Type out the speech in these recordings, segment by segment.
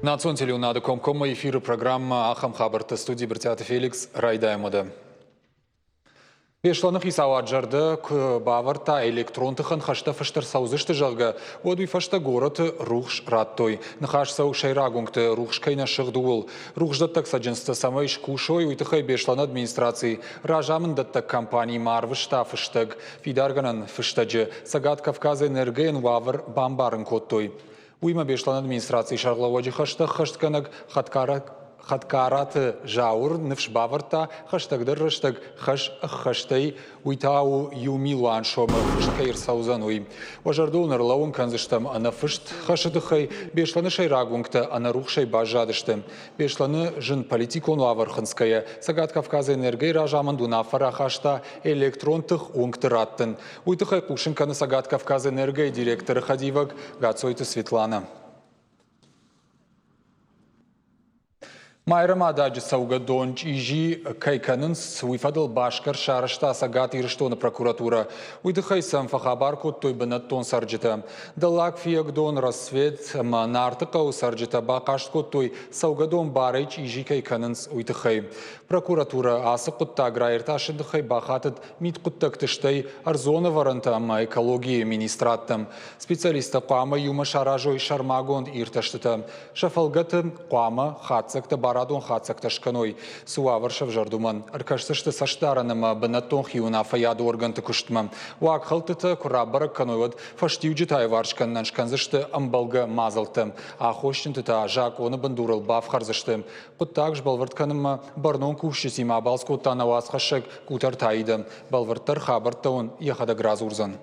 Национ телеуынады комкоммӕ эфиры программӕ «Ахӕм хабӕрттӕ» студийы Брытъиаты Феликс райдайӕм уӕдӕ. Беслӕны хицауад зӕрдӕ куы бавӕрдта электрон тыхӕн хӕстӕ фыст ӕрцӕудзысты, зӕгъгӕ, уӕд уый фӕстӕ горӕты рухс радтой. Ныхас цӕуы сӕйраг уынгты рухс кӕй нӕ сыгъд, ууыл. Рухсдӕттӕг цӕджындзтӕ цӕмӕй скусой, уый тыххӕй Беслӕны администраци разамынддӕттӕг компанимӕ арвыста фыстӕг. Фидаргӕнӕн фыстӕджы Цӕгат Кавказы энергойӕн уавӕр бамбарын кодтой. Уыимӕ Беслӕны администрацийы сӕргълӕууӕджы хӕстӕ ӕххӕстгӕнӕг Хӕткараты Зауыр ныфс бавӕрдта, хӕстӕгдӕр рӕстӕг хӕс ӕххӕстӕй, уый та у иу милуан сомы фыст кӕй ӕрцӕудзӕн, уый. Уӕ зӕрдыл ын ӕрлӕууын кӕндзыстӕм ӕнӕфыст хӕсы тыххӕй Беслӕны сӕйраг уынгтӕ ӕнӕрухсӕй баззадысты. Беслӕны зын политикон уавӕр хынцгӕйӕ, Цӕгат Кавказы энергойы разамынд уынаффӕ рахаста электрон тых уынгты раттын. Уый тыххӕй хъусын кӕны Цӕгат Кавказы энергойы директоры хӕдивӕг Гацойты Светланӕ. Майрӕмададжы цӕугӕдон чъизи кӕй кӕнынц, уый фӕдыл басгӕрст сарӕзта Цӕгат Ирыстоны прокуратурӕ. Уый тыххӕй сӕм фӕхабар кодтой бынӕттон цӕрджытӕ. Дӕллаг Фиагдон, Рассвет ӕмӕ Нарты хъӕуы цӕрджытӕ бахъаст кодтой, цӕугӕдон барӕй чъизи кӕй кӕнынц, уый тыххӕй. Прокуратурӕ ацы хъуыддаг раиртасыны тыххӕй бахатыд мидхъуыддӕгты стӕй ӕрдзон ӕвӕрӕнтӕ ӕмӕ экологийы министрадтӕм. Специалисттӕ хъуамӕ иумӕ саразой сӕрмагонд иртӕстытӕ. Сӕ фӕлгӕты хъуамӕ хатдзӕгтӕ барадон хатдзӕгтӕ скӕной. Цы уавӕр сӕвзӕрд, уымӕн ӕркӕсдзысты цӕстдарӕн ӕмӕ бынӕттон хиуынаффӕйады органты куыстмӕ. Уагхӕлдтытӕ куы рабӕрӕг кӕной, уӕд фӕстиуджытӕ аиварс кӕнынӕн скӕндзысты ӕмбӕлгӕ мадзӕлттӕ. Аххосджынты та закъоны бындурыл бафхӕрдзысты. Хъуыддаг сбӕлвырд кӕнынмӕ бӕрнон кусджытимӕ абалц кодта нӕ уацхӕссӕг Къутӕрты Аидӕ. Бӕлвырддӕр хабӕрттӕ уын йӕхӕдӕг радзурдзӕн.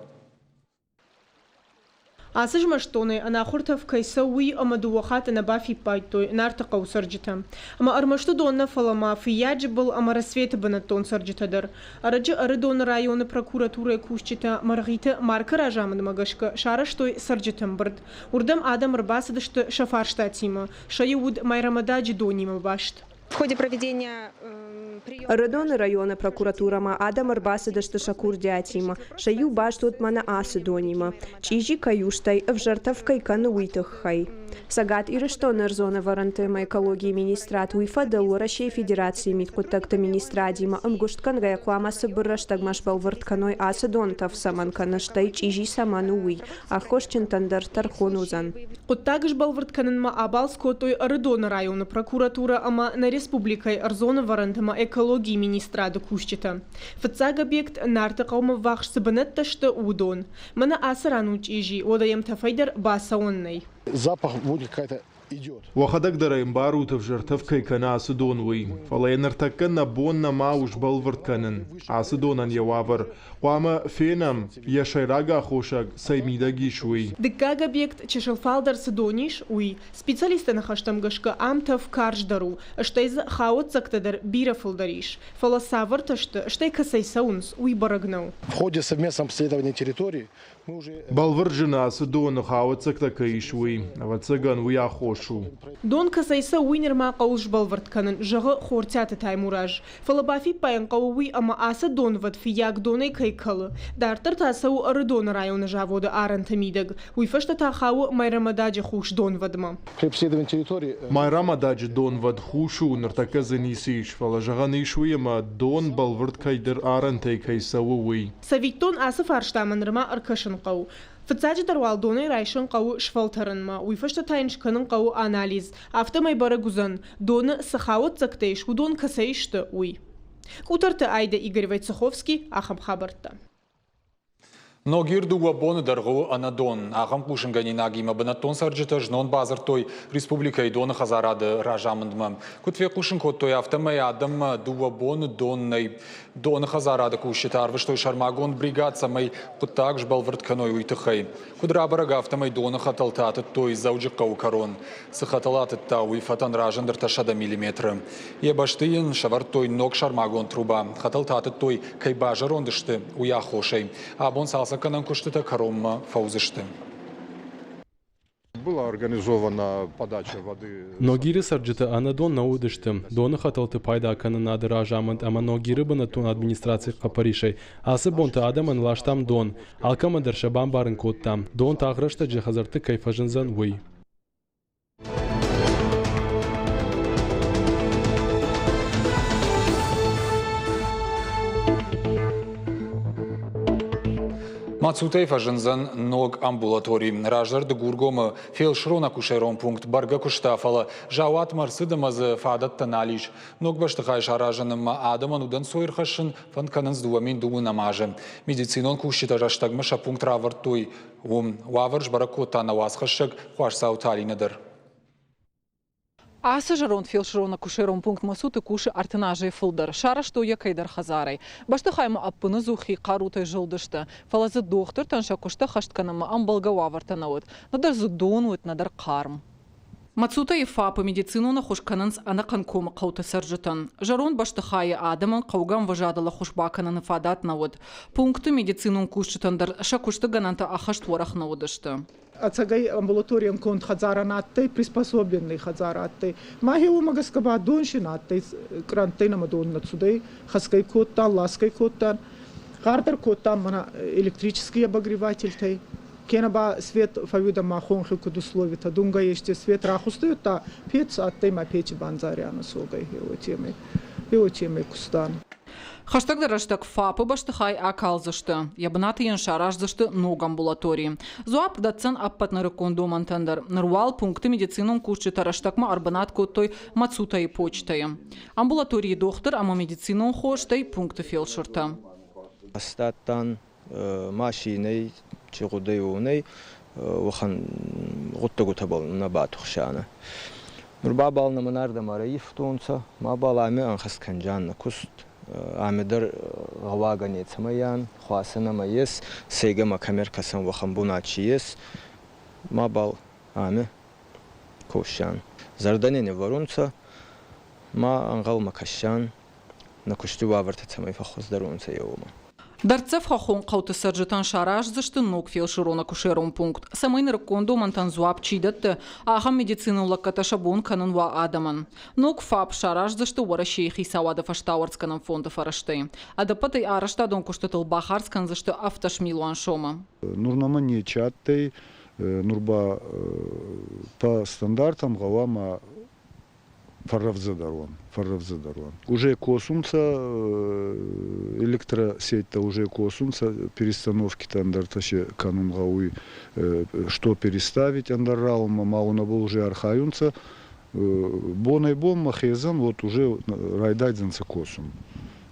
Ацы змӕстдонӕй ӕнахуыр тӕф кӕй цӕуы, уый ӕмӕ дыууӕ хатты нӕ бафиппайдтой Нарты хъӕуы цӕрджытӕ. Ӕмӕ ӕрмӕст уыдон нӕ, фӕлӕ ма Фыййаджы был ӕмӕ Рассветы бынӕттон цӕрджытӕ дӕр. Ӕрӕджы Ӕрыдоны районы прокуратурӕйы кусджытӕ Мӕргъиты Маркы разамындмӕ гӕсгӕ сарӕзтой цӕрджыты ӕмбырд. Уырдӕм адӕм ӕрбацыдысты сӕ фарстатимӕ. Сӕ иу уыд Майрӕмададжы донимӕ баст. В ходе проведения Ӕрыдоны районы прокуратурӕмӕ адӕм ӕрбацыдысты сӕ курдиатимӕ. Сӕ иу баст уыд мӕнӕ ацы донимӕ. Чъизи кӕй у, стӕй ӕвзӕр тӕф кӕй кӕны, уый тыххӕй. Цӕгат Ирыстоны ӕрдзон ӕвӕрӕнты ӕмӕ экологийы министрад уый фӕдыл Уӕрӕсейы Федерацийы мидхъуыддӕгты министрадимӕ ӕмгуыст кӕнгӕйӕ хъуамӕ цыбыр рӕстӕгмӕ сбӕлвырд кӕной ацы дон тӕф цӕмӕн кӕны, стӕй чъизи цӕмӕн у, уый. Аххосджынтӕн дӕр тӕрхон уыдзӕн. Хъуыддаг сбӕлвырд кӕнынмӕ абалц кодтой Ӕрыдоны районы прокуратурӕ ӕмӕ нӕ республикӕйы ӕрдзон ӕвӕрӕнты ӕмӕ экологийы министрады кусджытӕ. Фыццаг объект Нарты хъӕумӕ ввахс цы бынӕттӕ сты, уыдон. Мӕнӕ ацы ран у чъизи, уӕдӕ йӕм тӕфӕй дӕр бацӕуӕн нӕй. Запах будет какая-то идет. Уӕхӕдӕг дӕр ӕй ӕмбарут, ӕвзӕр тӕф кӕй кӕны ацы дон, уый. Фӕлӕ йӕ ныртӕккӕ нӕ бон нӕма у сбӕлвырд кӕнын. Ацы донӕн йӕ уавӕр хъуамӕ фенӕм, йӕ сӕйраг аххосаг цӕй мидӕг ис, уый. Дыккаг объект чысыл фалдӕр цы дон ис, уый. Специалистты ныхӕстӕм гӕсгӕ ам тӕф карздӕр у, стӕй дзы хауӕццӕгтӕ дӕр бирӕ фылдӕр ис. Фӕлӕ цавӕртӕ сты, стӕй кӕцӕй цӕуынц, уый бӕрӕг нӕу. В ходе совместного обследования территории Бӕлвырд зыны ацы доны хауӕццӕгтӕ кӕй ис, уый. Ӕвӕццӕгӕн, уый аххос у. Дон кӕцӕй цӕуы, уый нырма хъӕуы сбӕлвырд кӕнын, зӕгъы Хортиаты Таймураз. Фӕлӕ бафиппайын хъӕуы уый, ӕмӕ ацы донвӕд Фыййагдонӕй кӕй кӕлы. Дарддӕр та цӕуы Ӕрыдоны районы заводы арӕнты мидӕг. Уый фӕстӕ та хауы Майрӕмададжы хус донвӕдмӕ. Майрӕмададжы донвӕд хус у, ныртӕккӕ дзы ницы ис, фӕлӕ зӕгъӕн ис уый, ӕмӕ дон бӕлвырд кӕйдӕр арӕнтӕй кӕй цӕуы, уый. Цӕвиттон, ацы фарстамӕ нырма ӕркӕсын хъӕуы. Фыццаджыдӕр уал донӕй райсын хъӕуы сфӕлтӕрынмӕ, уый фӕстӕ та йын скӕнын хъӕуы анализ. Афтӕмӕй бӕрӕг уыдзӕн, доны цы хауӕццӕгтӕ ис, уыдон кӕцӕй сты, уый. Къутӕрты Айдӕ Игорь Войцеховский, ахӕм хабӕрттӕ. Ногир дыууӕ боны дӕргъы у ӕнӕдон. Ахӕм хъусынгӕнинагимӕ бынӕттон цӕрджытӕ знон бадзырдтой республикӕйы доны хӕдзарады разамындмӕ. Куыд фехъусын кодтой, афтӕмӕй адӕммӕ дыууӕ боны дон нӕй. Доны хӕдзарады кусджытӕ арвыстой сӕрмагонд бригад, цӕмӕй хъуыддаг сбӕлвырд кӕной, уый тыххӕй. Куыд рабӕрӕг, афтӕмӕй доны хӕтӕлтӕ атыдтой Дзӕуджыхъӕуы кӕрон. Цы хӕтӕл атыдта, уый фӕтӕн разынд 300 миллиметры. Йӕ бӕсты йын сӕвӕрдтой ног сӕрмагонд труба. Хӕтӕлтӕ атыдтой, кӕй базӕронд сты, уый аххосӕй. Абон цалцӕггӕнӕн куыстытӕ кӕронмӕ фӕуыдзысты. Была организована подача воды. Ногиры цӕрджытӕ ӕнӕдон нӕ уыдысты. Доны хӕтӕлты пайдакӕнынады разамынд ӕмӕ Ногиры бынӕттон администрацийы хъӕппӕрисӕй ацы бонты адӕмӕн ластам дон. Алкӕмӕн дӕр сӕ бамбарын кодтам, дон тагъд рӕстӕджы хӕдзӕртты кӕй фӕзындзӕн, уый. Мацутӕй фӕзындзӕн ног амбулатори. Раздӕр Дыгургомы фелсырон-акушерон пункт бӕргӕ куыста, фӕлӕ заууатмӕ ӕрцыд ӕмӕ дзы фадӕттӕ нал ис. Ног бӕстыхай саразынмӕ адӕмӕн удӕнцой ӕрхӕссын фӕнд кӕнынц 2009 азы. Медицинон кусджытӕ рӕстӕгмӕ сӕ пункт равӕрдтой уым. Уавӕр сбӕрӕг кодта нӕ уацхӕссӕг Хуасдзауты Алинӕ дӕр. Ацы зӕронд фелсырон-акушерон пункт Мацуты кусы 30 азӕй фылдӕр. Сарӕзтой йӕ кӕйдӕр хӕдзарӕй. Бӕстыхаймӕ ӕппынӕдзух хи хъарутӕй зылдысты. Фӕлӕ дзы дохтыртӕн сӕ куысты ӕххӕст кӕнынмӕ ӕмбӕлгӕ уавӕртӕ нӕ уыд. Нӕдӕр дзы дон уыд, нӕдӕр хъарм. Мацутӕйы ФАП-ы медицинон ӕххуыс кӕнынц ӕнӕхъӕн комы хъӕуты цӕрджытӕн. Зӕронд бӕстыхайы адӕмӕн хъӕугӕ ӕмвӕзадыл ӕххуыс бакӕныны фадат нӕ уыд. Пункты медицинон кусджытӕн дӕр сӕ куысты гӕнӕнтӕ ӕххӕст уӕрӕх нӕ уыдысты. Ӕцӕгӕй амбулаторийӕн конд хӕдзарӕн адтӕй, приспособленный хӕдзар адтӕй. Ма гъе уомӕ гӕсгӕ ба дон си нӕ адтӕй, кърӕнттӕй нӕмӕ дон нӕ цудӕй, хӕсгӕй кодтан, ласгӕй кодтан. Гъардӕр кодтан мӕнӕ электрический обогревательтӕй, кенӕ ба свет фӕууидӕ ма хонхи куд условитӕ, дунгӕ ести свет рахузтӕй, удта пец адтӕй ма печи бандзарианӕ согӕй, гъе уотемӕй, гъе уотемӕй кустан. Хӕстӕгдӕр рӕстӕг ФАП-ы бӕстыхай акалдзысты, йӕ бынаты йын сараздзысты ног амбулатори. Дзуапп дӕтдзӕн ӕппӕт нырыккон домӕнтӕн дӕр. Ныр уал пункты медицинон кусджытӕ рӕстӕгмӕ ӕрбынат кодтой Мацутӕйы почтӕйы. Амбулаторийы дохтыр ӕмӕ медицинон хо, стӕй пункты фелсыртӕ. Астадтан машинӕй чи гъудӕй, уонӕй уӕхӕн гъуддӕгутӕбӕл нӕ батухсианӕ. Нур ба бал нӕмӕ ардӕмӕ ӕрӕййивтонцӕ, ма бал ами ӕнхӕст кӕнджан нӕ куст. Ами дӕр гъӕуагӕ нецӕмӕй ан, хуасӕ нӕмӕ ес, сӕйгӕмӕ кӕми ӕркӕсӕн, уӕхӕн бунат си ес. Ма бал ами косиан. Зӕрдӕ не не вӕрунцӕ, ма ӕнгъӕлмӕ кӕсиан. нӕ куысты уавӕртӕ цӕмӕй фӕхуыздӕр уонцӕ, еуемӕ. Дӕрддзӕф хӕххон хъӕуты цӕрджытӕн сараздзысты ног фелсырон-акушерон пункт, цӕмӕй нырыккон домӕнтӕн дзуапп чи дӕтты, ахӕм медицинон лӕггӕдтӕ сӕ бон кӕнын уа адӕмӕн. Ног ФАП сараздзысты Уӕрӕсейы хицауады фӕстауӕрцгӕнӕн фонды фӕрӕзтӕй. Ӕдӕппӕтӕй арӕзтадон куыстытыл бахардз кӕндзысты 17 милуан сомы. Нур нӕмӕ нечи адтӕй, нур ба по стандартам гъӕуама фӕррӕвдзӕдӕр уӕн, фӕррӕвдзӕдӕр уӕн. Уже косунцӕ электросетьтӕ уже косунцӕ, перестановкитӕ ӕндӕртӕ се кӕнун гъӕуй, что переставить ӕндӕр рауӕнмӕ, ма уонӕбӕл уже архайунцӕ. Бонӕй-бонмӕ хезӕн, вот уже райдайдзӕнцӕ косун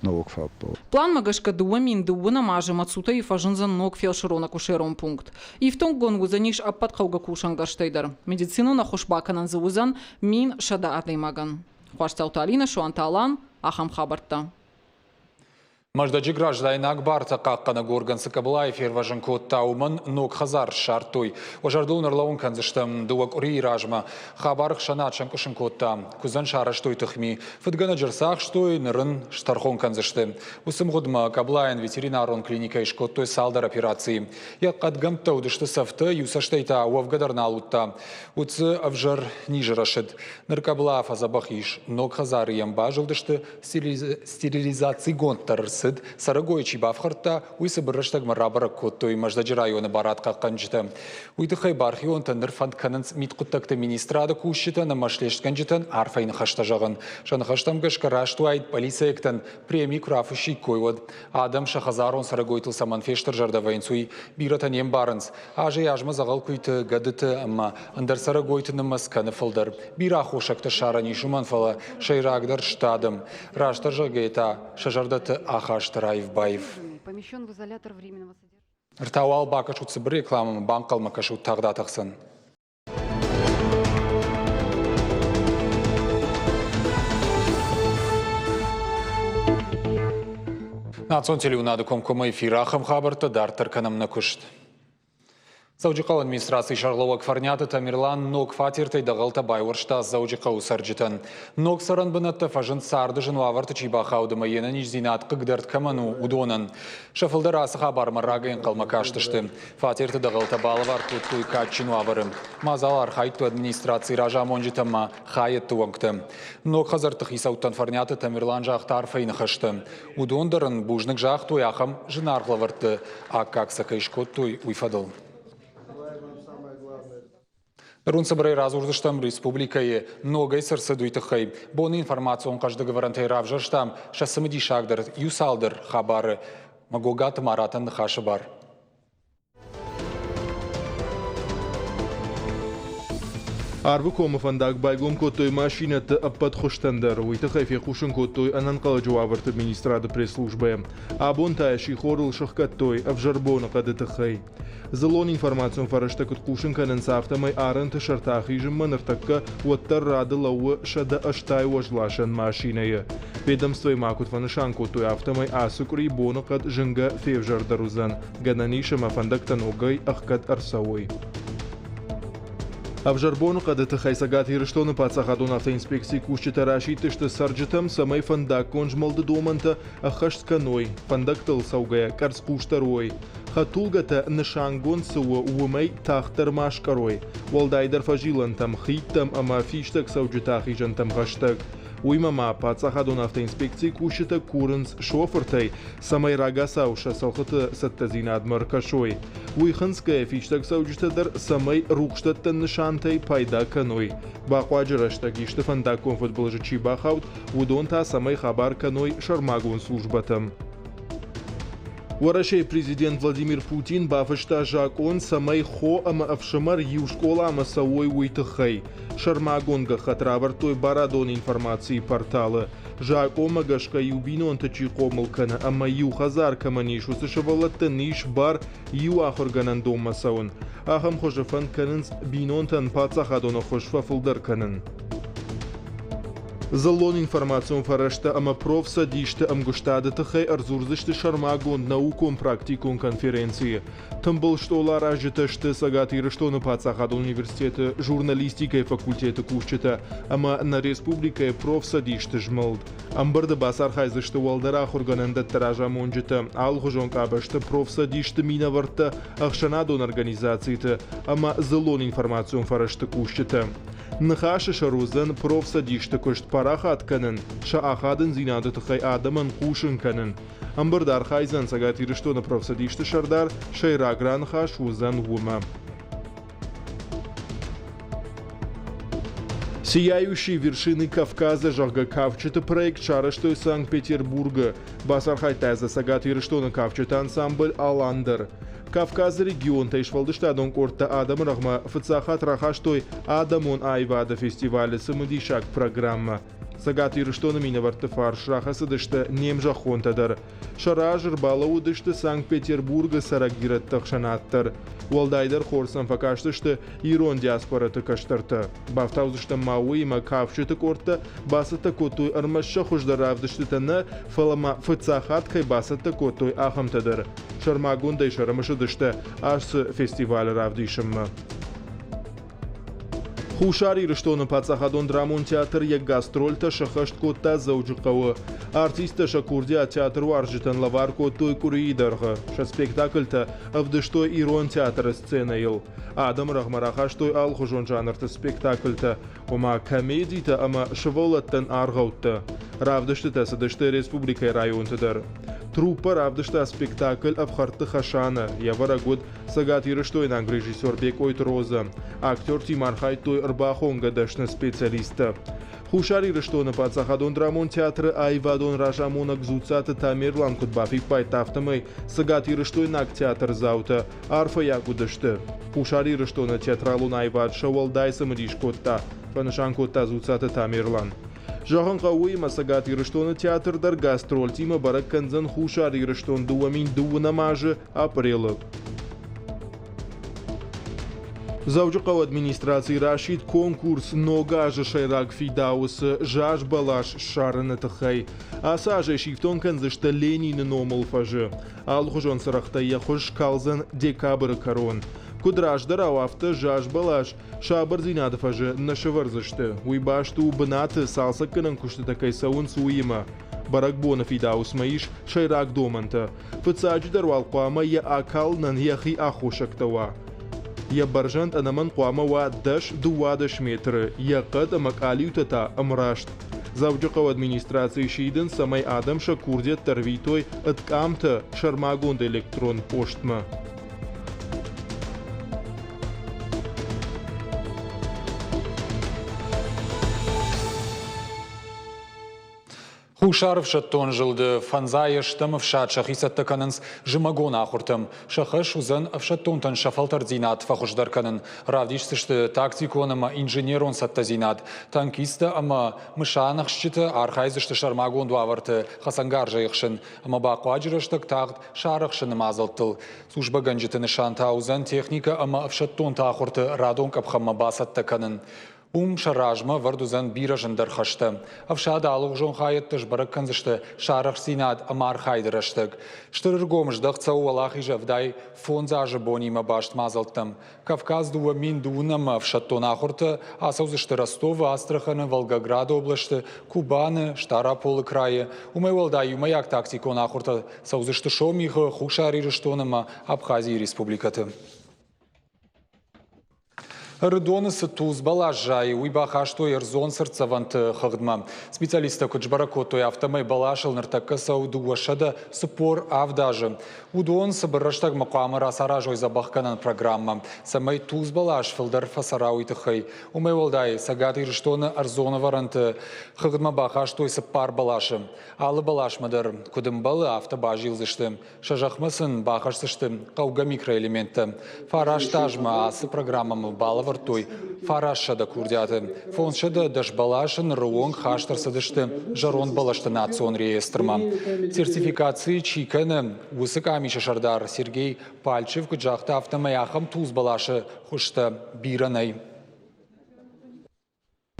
нӕуӕг фӕббӕл. Планмӕ гӕсгӕ 2002 азы Мацутӕйы фӕзындзӕн ног фелсырон-акушерон пункт. Ифтонггонд уыдзӕнис ӕппӕт хъӕугӕ кусӕнгӕрзтӕй дӕр. Медицинон ӕххуыс бакӕнӕн дзы уыдзӕн 1100 адӕймагӕн. Хуасдзауты Алинӕ, Суанты Алан, ахӕм хабӕрттӕ. Мӕздӕджы граждайнаг бартӕ хъахъхъӕнӕг орган цы къӕбылайы фервӕзын кодта, уымӕн ног хӕдзар ссардтой. Уӕ зӕрдыл ын ӕрлӕууын кӕндзыстӕм дыууӕ къуырийы размӕ. Хабар ӕхсӕнад сӕнкъуысын кодта. Куыдзӕн сарӕзтой тыхми. Фыдгӕнӕджы ӕрцахстой, ныр ын стӕрхон кӕндзысты. Уыцы мгъуыдмӕ къӕбылайӕн ветеринарон клиникӕйы скодтой цалдӕр операцийы. Йӕ хъӕдгӕмттӕ уыдысты цӕфтӕ, иу цӕстӕй та уӕвгӕ дӕр нал уыдта. Уыцы ӕвзӕр низы рӕсыд. Ныр къӕбыла фӕдзӕбӕх ис. Ног хӕдзары йӕм базылдысты, стерилизацигонд дӕр ӕрцыд. Цӕрӕгойы чи бафхӕрдта, уый цыбыр рӕстӕгмӕ рабӕрӕг кодтой Мӕздӕджы районы барадхъахъхъӕнджытӕ. Уый тыххӕй бархионтӕ ныр фӕнд кӕнынц мидхъуыддӕгты министрады кусджытӕн ӕмӕ слестгӕнджытӕн арфӕйы ныхӕстӕ зӕгъын. Сӕ ныхӕстӕм гӕсгӕ раст уаид полицейӕгтӕн преми куы рафыссиккой, уӕд. Адӕм сӕ хӕдзарон цӕрӕгойтыл цӕмӕн фестырзӕрдӕ вӕййынц, уый бирӕтӕ не мбарынц. Азӕй-азмӕ дзӕгъӕл куыйты, гӕдыты ӕмӕ ӕндӕр цӕрӕгойты нымӕц кӕны фылдӕр. Бирӕ аххосӕгтӕ ссарӕн ис уымӕн, фӕлӕ сӕйрагдӕр сты адӕм. Растдӕр зӕгъгӕйӕ та сӕ зӕрдӕты ахаст раив-баив. Ныр та уал бакӕсут цыбыр рекламӕмӕ, банхъӕлмӕ кӕсут тагъд атӕхдзӕн. Национ телеуынады комкоммӕ эфир ахӕм хабӕрттӕ дарддӕр кӕнӕм нӕ куыст. Дзӕуджыхъӕуы администрацийы сӕргълӕууӕг Фӕрниаты Тамерлан ног фатертӕй дӕгъӕлтӕ байуӕрста Дзӕуджыхъӕуы цӕрджытӕн. Ног цӕрӕн бынӕттӕ фӕзынд царды зын уавӕрты чи бахауд ӕмӕ йе нӕниздзинад хъыгдӕрд кӕмӕн у, уыдонӕн. Сӕ фылдӕр ацы хабармӕ рагӕй ӕнхъӕлмӕ кастысты. Фатерты дӕгъӕлтӕ балӕвар кодтой кадджын уавӕры. Мадзалы архайдтой администрацийы разамонджытӕ ӕмӕ хайӕдты уӕнгтӕ. Ног хӕдзӕртты хицӕуттӕн Фӕрниаты Тамерлан загъта арфӕйы ныхӕстӕ. Уыдон дӕр ын бузныг загътой, ахӕм зынаргъ лӕвӕртты аккаг сӕ кӕй скодтой, уый фӕдыл. Ныр уын цыбырӕй радзурдзыстӕм республикӕйы ногӕй цы рцыд, уый тыххӕй. Боны информацион хъӕздыг ӕвӕрӕнтӕй равзӕрстам сӕ цымыдисагдӕр иу цалдӕр хабары. Магогаты Маратӕн ныхасы бар. Арвыкомы фӕндаг байгом кодтой машинӕты ӕппӕт хуызтӕн дӕр. Уый тыххӕй фехъусын кодтой ӕнӕнхъӕлӕджы уавӕрты министрады пресс-службӕйы. Абон та сихорыл сыхгӕдтой ӕвзӕр боныхъӕды тыххӕй. Дзыллон информацион фӕрӕзтӕ куыд хъусын кӕнынц, афтӕмӕй арӕнты сӕрты ахизынмӕ ныртӕккӕ уӕддӕр рады лӕууы 180 уӕзласӕн машинӕйы. Ведомствойы ма куыд фӕнысан кодтой, афтӕмӕй ацы къуыри боныхъӕд зынгӕ февзӕрдӕр уыдзӕн. Гӕнӕн ис ӕмӕ фӕндӕгтӕ ногӕй ӕхгӕд ӕрцӕуой. Ӕвзӕр боныхъӕды тыххӕй Цӕгат Ирыстоны паддзахадон автоинспекцийы кусджытӕ расидтысты цӕрджытӕм, цӕмӕй фӕндаггон змӕлды домӕнтӕ ӕххӕст кӕной, фӕндӕгтыл цӕугӕйӕ къӕрцхъусдӕр уой. Хӕдтулгӕтӕ нысангонд цы у, уымӕй тагъддӕр ма скъӕрой, уӕлдайдӕр фӕзилӕнтӕм, хидтӕм ӕмӕ фистӕг цӕуджыты ахизӕнтӕм хӕстӕг. Уыимӕ ма паддзахадон автоинспекцийы кусджытӕ курынц шофыртӕй, цӕмӕй рагацау сӕ цӕлхыты цӕттӕдзинадмӕ ӕркӕсой. Уый хынцгӕйӕ фистӕгцӕуджытӕ дӕр цӕмӕй рухсдӕттӕн нысантӕй пайда кӕной. Бахъуаджы рӕстӕг исты фӕндаггон фыдбылызы чи бахауд, уыдон та цӕмӕй хабар кӕной сӕрмагонд службӕтӕм. Уӕрӕсейы президент Владимир Путин бафыста закъон, цӕмӕй хо ӕмӕ ӕфсымӕр иу скъоламӕ цӕуой, уый тыххӕй. Сӕрмагонд гӕххӕтт равӕрдтой барадон информацийы порталы. Закъонмӕ гӕсгӕ иу бинонты чи хъомыл кӕны ӕмӕ иу хӕдзар кӕмӕн ис, уыцы сывӕллӕттӕн ис бар иу ахуыргӕнӕндонмӕ цӕуын. Ахӕм хуызы фӕнд кӕнынц бинонтӕн паддзахадон ӕххуыс фӕфылдӕр кӕнын. Дзыллон информацион фӕрӕзтӕ ӕмӕ профцӕдисты ӕмгуыстады тыххӕй ӕрдзурдзысты сӕрмагонд наукон-практикон конференцийы. Тымбыл стъол аразджытӕ сты Цӕгат Ирыстоны паддзахадон университеты журналистикӕйы факультеты кусджытӕ ӕмӕ нӕ республикӕйы профцӕдисты змӕлд. Ӕмбырды бацархайдзысты уӕлдӕр ахуыргӕнӕндӕтты разамонджытӕ, алыхуызон къабӕзты профцӕдисты минӕвӕрттӕ, ӕхсӕнадон организациты ӕмӕ дзыллон информацион фӕрӕзты кусджытӕ. Ныхасы сӕр уыдзӕн профцӕдисты куыст парахат кӕнын, сӕ ахадындзинады тыххӕй адӕмӕн хъусын кӕнын. Ӕмбырды архайдзӕн Цӕгат Ирыстоны профцӕдисты сӕрдар, сӕйраг раныхас уыдзӕн уымӕ. Сияющие вершины Кавказа, зӕгъгӕ, кафджыты проект сарӕзтой Санкт-Петербургы. Бацархайдта дзы Цӕгат Ирыстоны кафджыты ансамбль «Алан» дӕр. Кавказы регионтӕй сфӕлдыстадон къордтӕ адӕмы рӕгъмӕ фыццаг хатт рахастой адӕмон аивады фестивалы цымыдисаг программӕ. Цӕгат Ирыстоны минӕвӕртты фарс рахӕцыдысты не мзӕххонтӕ дӕр. Сӕ разы ӕрбалӕууыдысты Санкт-Петербургы цӕрӕг ирӕтты ӕхсӕнад дӕр. Уӕлдайдӕр хорз сӕм фӕкастысты ирон диаспорӕты кӕстӕртӕ. Бафтаудзыстӕм ма уыимӕ кафджыты къордтӕ бацӕттӕ кодтой ӕрмӕст сӕ хуыздӕр равдыстытӕ нӕ, фӕлӕ ма фыццаг хатт кӕй бацӕттӕ кодтой, ахӕмтӕ дӕр. Сӕрмагондӕй сӕрымысыдысты ацы фестивалы равдисынмӕ. Хуссар Ирыстоны паддзахадон драмон театр йӕ гастрольтӕ сӕххӕст кодта Дзӕуджыхъӕуы. Артисттӕ сӕ курдиат театруарзджытӕн лӕвар кодтой къуырийы дӕргъы. Сӕ спектакльтӕ ӕвдыстой ирон театры сценӕйыл. Адӕмы рӕгъмӕ рахастой алыхуызон жанрты спектакльтӕ, ома комедитӕ ӕмӕ сывӕллӕттӕн аргъӕуттӕ. Равдыстытӕ цыдысты республикӕйы районты дӕр. Труппӕ равдыста спектакль «Ӕфхӕрдты Хӕсанӕ». Йӕ вӕрӕг уыд Цӕгатирыстойнаг режиссер Бекъойты Розӕ. Актертимӕ архайдтой ӕрбахонгӕ дӕсны специалисттӕ. Хуссар Ирыстоны паддзахадон драмон театры аивадон разамонӕг Дзуццаты Тамерлан куыд бафиппайдта, афтӕмӕй цӕгатирыстойнаг театрдзаутӕ арфӕйаг уыдысты. Хуссар Ирыстоны театралон аивад сӕ уӕлдай цымыдис кодта, фӕнысан кодта Дзуццаты Тамерлан. Зӕгъын хъӕуы, ӕмӕ Цӕгат Ирыстоны театр дӕр гастрольтимӕ бӕрӕг кӕндзӕн Хуссар Ирыстон 2009 азы апрелы. Дзӕуджыхъӕуы администраци расидт конкурс Ног азы сӕйраг фидауцы заз бӕлас ссарыны тыххӕй. Ацы азӕй сифтонг кӕндзысты Ленины номыл фӕзы. Алыхуызон цырӕгътӕй йӕ хуыз скалдзӕн декабры кӕрон. Куыд раздӕрау, афтӕ заз бӕлас сабырдзинады фӕзы нӕ сӕвӕрдзысты. Уый баст у бынаты цалцӕггӕнӕн куыстытӕ кӕй цӕуынц, уыимӕ. Бӕрӕгбоны фидауцмӕ ис сӕйраг домӕнтӕ. Фыццаджыдӕр уал хъуамӕ йӕ акалынӕн йӕхи аххосӕгтӕ уа. Йӕ бӕрзӕнд ӕнӕмӕнг хъуамӕ уа 10-12 метры, йӕ хъӕд ӕмӕ къалиутӕ та ӕмраст. Дзӕуджыхъӕуы администрацийы сидынц, цӕмӕй адӕм сӕ курдиӕттӕ ӕрвитой ӕд къамтӕ сӕрмагонд электрон постмӕ. Хуссар ӕфсӕддон зылды фӕндзай ӕстӕм ӕфсад сӕхи цӕттӕ кӕнынц зымӕгон ахуыртӕм. Сӕ хӕс уыдзӕн ӕфсӕддонтӕн сӕ фӕлтӕрддзинад фӕхуыздӕр кӕнын. Равдисдзысты тактикон ӕмӕ инженерон цӕттӕдзинад. Танкисттӕ ӕмӕ мысанӕхсджытӕ архайдзысты сӕрмагонд уавӕрты хӕцӕнгарзӕй ӕхсын ӕмӕ бахъуаджы рӕстӕг тагъд сарӕхсыны мадзӕлттыл. Службӕгӕнджыты нысан та уыдзӕн техникӕ ӕмӕ ӕфсӕддонты ахуырты радон къӕпхӕнмӕ бацӕттӕ кӕнын. Уым сӕ размӕ ӕвӕрд уыдзӕн бирӕ зындӕр хӕстӕ. Ӕфсады алыгъуызон хайӕдтӕ сбӕрӕг кӕндзысты сӕ арӕхстдзинад ӕмӕ архайды рӕстӕг. Стыр ӕргом здӕхт цӕуы Уӕлахизы 75 азы бонимӕ баст мадзӕлттӕм. Кавказ 2002 ӕфсӕддон ахуыртӕ ацӕудзысты Ростовы, Астраханы, Волгограды облӕсты, Кубаны, Стъараполы крайы. Уымӕй уӕлдай иумӕйаг тактикон ахуыртӕ цӕудзысты Сомихы, Хуссар Ирыстон ӕмӕ Абхазийы республикӕты. Ӕрыдоны цы тулдз бӕлас зайы, уый бахастой ӕрдзон цыртдзӕвӕнты хыгъдмӕ. Специалисттӕ куыд сбӕрӕг кодтой, афтӕмӕй бӕласыл ныртӕккӕ цӕуы 247 азы. Уыдон цыбыр рӕстӕгмӕ хъуамӕ рацаразой дзӕбӕхгӕнӕн программӕ, цӕмӕй тулдз бӕлас фылдӕр фӕцӕра, уый тыххӕй. Уымӕй уӕлдай, Цӕгат Ирыстоны ӕрдзон ӕвӕрӕнты хыгъдмӕ бахастой цыппар бӕласы. Алы бӕласмӕ дӕр, куыд ӕмбӕлы, афтӕ базилдзысты. Сӕ зӕхмӕ сын бахӕсдзысты хъӕугӕ микроэлементтӕ. Фараст азмӕ ацы программӕмӕ балӕвӕрдтой 900 курдиаты. 510 бӕласы ныры онг хаст ӕрцыдысты зӕронд бӕлӕсты национ реестрмӕ. Сертификаци чи кӕны, уыцы къамисы сӕрдар Сергей Пальчев куыд загъта, афтӕмӕй ахӕм тулдз бӕласы хуызтӕ бирӕ нӕй.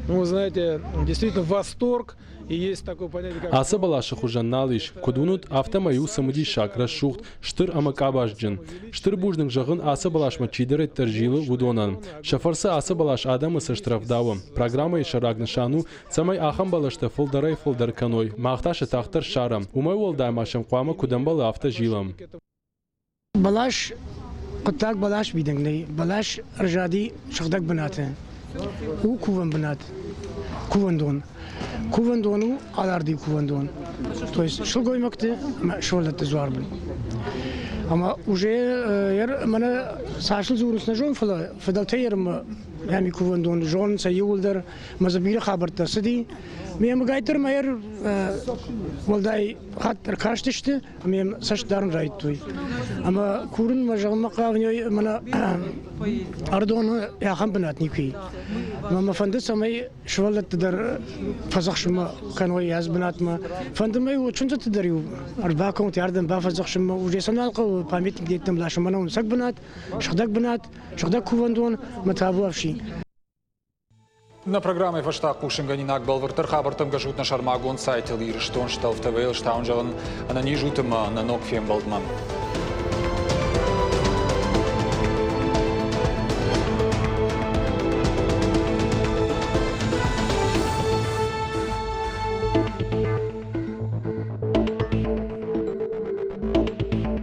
Ну, вы знаете, действительно восторг. И есть такое понятие, как... Ацы бӕласы хуызӕн нал ис. Куыд уынут, афтӕмӕй у цымыдисаг, рӕсугъд, стыр ӕмӕ къабазджын. Стыр бузныг зӕгъын, ацы бӕласмӕ чидӕриддӕр зилы, уыдонӕн. Сӕ фӕрцы ацы бӕлас адӕмы цӕст рӕвдауы. Программӕйы сӕйраг нысан у, цӕмӕй ахӕм бӕлӕстӕ фылдӕрӕй-фылдӕр кӕной, мах та сӕ тагъддӕр ссарӕм. Уымӕй уӕлдай ма сӕм хъуамӕ куыд ӕмбӕлы, афтӕ зилӕм. Бӕлас, хъуыддаг бӕлас мидӕг нӕй. Бӕлас ӕрзади сыгъдӕг бынаты. У кувӕн бынат, кувӕндон. Кувӕндон у Алардыйы кувӕндон. То есть сылгоймӕгты ӕмӕ сывӕллӕтты дзуарбын. Ӕмӕ уже мӕнӕ цасыл дзурынц нӕ зон, фӕлӕ фыдӕлтӕй ӕрмӕ ӕми кувӕндон зонынц сӕ иууылдӕр, ӕмӕ дзы бирӕ хабӕрттӕ цыди. Ме мгӕйттӕр ма уӕлдай хатт ӕркастысты ӕмӕ йӕм цӕст дарын райдыдтой. Ӕмӕ курынмӕ зӕгъынмӕ хъавынӕй мӕнӕ Ӕрыдоны ахӕм бынат никуы и. Ӕмӕ мӕ фӕнды, цӕмӕй сывӕллӕтты дӕр фӕдзӕхсынмӕ кӕной ӕз бынатмӕ. Фӕнды мӕ иу чындзыты дӕр-иу ӕрбакӕнут ардӕм бафӕдзӕхсынмӕ. Уже сӕ нал хъӕуы памятник деттӕм ласын. Мӕнӕ уын цӕг бынат, сыгъдӕг бынат, сыгъдӕг кувӕндон мӕ табу ӕфсин. Нӕ программӕйы фӕстаг хъусынгӕнинаг бӕлвырддӕр хабӕрттӕм кӕсут нӕ сӕрмагонд сайтыл Ирыстон Стӕлф ТВ-йыл стауын зӕгъын ӕнӕниз ут ӕмӕ нӕ ног фембӕлдмӕ.